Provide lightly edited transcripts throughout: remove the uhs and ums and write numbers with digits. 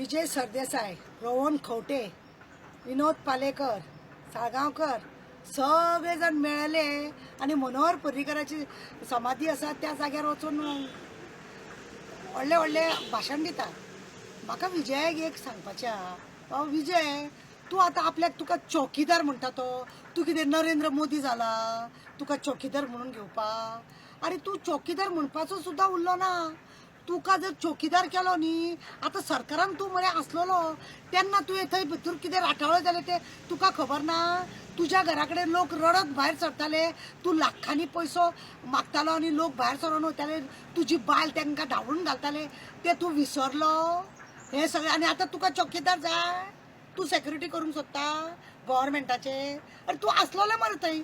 विजय सरदेसाय, रोहन खंवटे, विनोद पालेकर, साळगांवकर सगळे जाण मेळले आनी मनोहर पर्रीकराची समाधी आसा त्या जाग्यार वचून व्हडले व्हडले भाशण दिता. म्हाका विजयाक एक सांगपाचें आहा, बाबा विजय, तूं आतां आपल्याक तुका चौकीदार म्हणटा तो, तूं कितें नरेंद्र मोदी जाला तुका चौकीदार म्हणून घेवपाक? आरे तूं चौकीदार म्हणपाचो सुद्दां उरलो ना. तुका जर चौकीदार केलो न्ही आतां सरकारान तूं मरे आसलेलो तेन्ना तुवें थंय भितर कितें राटावळ जालें तें तुका खबर ना? तुज्या घरा कडेन लोक रडत भायर सरताले, तूं लाखांनी पयसो मागतालो आनी लोक भायर सरोन वयताले, तुजी बायल तांकां धांवडून घालताले, तें तूं विसरलो हें सगळें? आनी आतां तुका चौकीदार जाय, तूं सेक्युरिटी करूंक सोदता गव्हर्मेंटाचे? आरे तूं आसलेलो मरे थंय,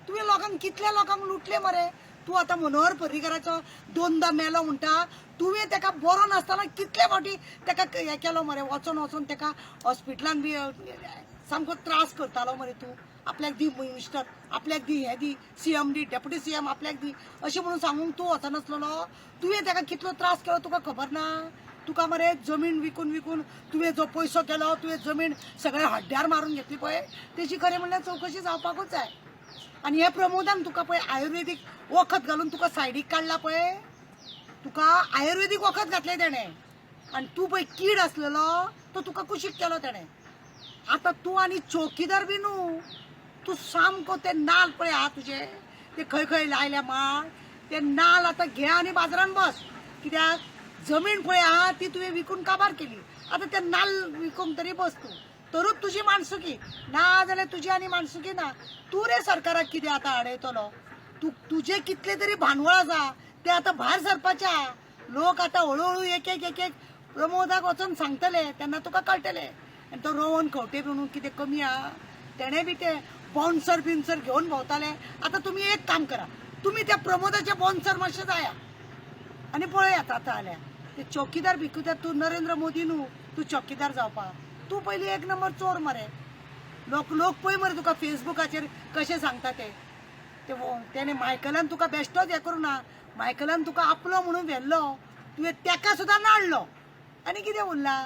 तुवें लोकांक कितल्या लोकांक लुटले मरे. तूं आतां मनोहर पर्रीकराचो दोनदां मेलो म्हणटा, तुवें ताका बरो नासतना कितले फावटी ताका हें केलो मरे, वचोन वचोन ताका हॉस्पिटलान बी सामको त्रास करतालो मरे तूं. आपल्याक दी मिनिस्टर, आपल्याक दी हें दी, सीएम दी, डेप्युटी सीएम आपल्याक दी अशें म्हणून सांगूंक तूं वचनासलेलो? तुवें ताका कितलो त्रास केलो तुका खबर ना? तुका मरे जमीन विकून विकून तुवें जो पयसो केलो, तुवें जमीन सगळ्या हड्ड्यार मारून घेतली पळय, तेजी खरें म्हणल्यार चवकशी जावपाकूच जाय. आनी हे प्रमोदान तुका पळय आयुर्वेदीक वखद घालून तुका सायडीक काडला पळय, तुका आयुर्वेदीक वखद घातलें तेणें आनी तूं पळय कीड आसलेलो तो तुका कुशीक केलो तेणें. आतां तूं आनी चौकीदार बी न्हू, तूं सामको ते नाल पळय आहा तुजे ते खंय खंय लायल्या माळ, ते नाल आतां घे आनी बाजारान बस. कित्याक जमीन पळय आहा ती तुवें विकून काबार केली, आतां ते नाल विकूंक तरी बस तूं, तरूच तुजी माणसुकी ना जाल्यार तुजी आनी माणसुकी ना. तूं रे सरकाराक कितें आतां आडयतलो? तूं तुजे कितले तरी भांडवळ आसा ते आतां भायर सरपाचे आहा. लोक आतां हळुहळू एक एक एक एक प्रमोदाक वचून सांगतले तेन्ना तुका कळटलें. आनी तो रोहन खंवटे म्हणून कितें कमी आहा? तेणें बी ते बाउन्सर बिन्सर घेवन भोंवताले. आतां तुमी एक काम करा, तुमी त्या प्रमोदाचे बाउन्सर मातशे जाया आनी पळयात आतां जाल्यार ते चौकीदार बिकुदार. तूं नरेंद्र मोदी न्हू तूं चौकीदार जावपाक, तूं पयलीं एक नंबर चोर मरे. लोक लोक पळय मरे तुका फेसबुकाचेर कशें सांगता ते. तेणें मायकलान तुका बेश्टोच हें करूं ना, मायकलान तुका आपलो म्हणून व्हेल्लो, तुवें तेका सुद्दां नाडलो, आनी कितें उरलां?